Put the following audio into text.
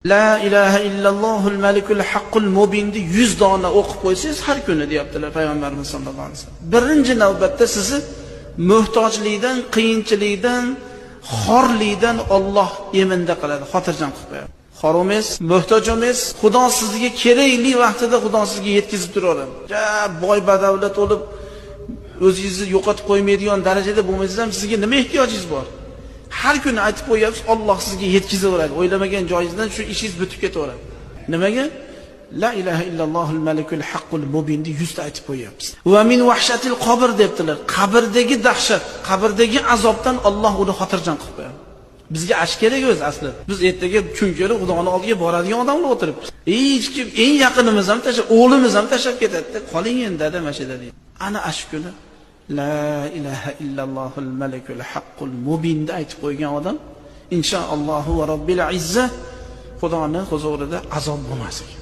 La ilaha illallohul malikul haqqul mubinni 100 dona o'qib qo'ysangiz har kuni deyaptilar payg'ambarimiz sollallohu alayhi vasallam. Birinchi navbatda sizni muhtojlikdan, qiyinchilikdan, xorlikdan Alloh eminda qiladi, xotirjam qilib qo'yadi. Xor emas, muhtoj emas, Xudo sizga kerakli vaqtida Xudo sizga yetkazib turaveradi. Ja boy badavlat bo'lib o'zingizni yo'qotib qo'ymaydigan darajada bo'lmasangiz ham sizga nima ehtiyojingiz bor? Har kuni aytib qo'yapsiz, Alloh sizga yetkazaveradi. O'ylamagan joyingizdan shu ishingiz bitib ketaveradi. Nimaga? La ilaha illallohul malikul haqqul mubinni 100 ta aytib qo'yapsiz. Va min wahshatil qabr debdilar. Qabrdagi dahshat, qabrdagi azobdan Alloh uni xotirjam qilib qo'yadi. Bizga ash kerak o'zi aslida. Biz ertaga kun kelib Xudoning oldiga boradigan odamlar o'tiribmiz. Hech kim, eng yaqinimiz ham tashlab, o'g'limiz ham tashlab ketadi. Qoling endi dada mana shu yerda deydi. Ana ash kuni La ilaha illallohul malikul haqqul mubinni aytib qo'ygan odam inshaallohu va robbil izza Xudoning huzurida azob bo'lmas ekan.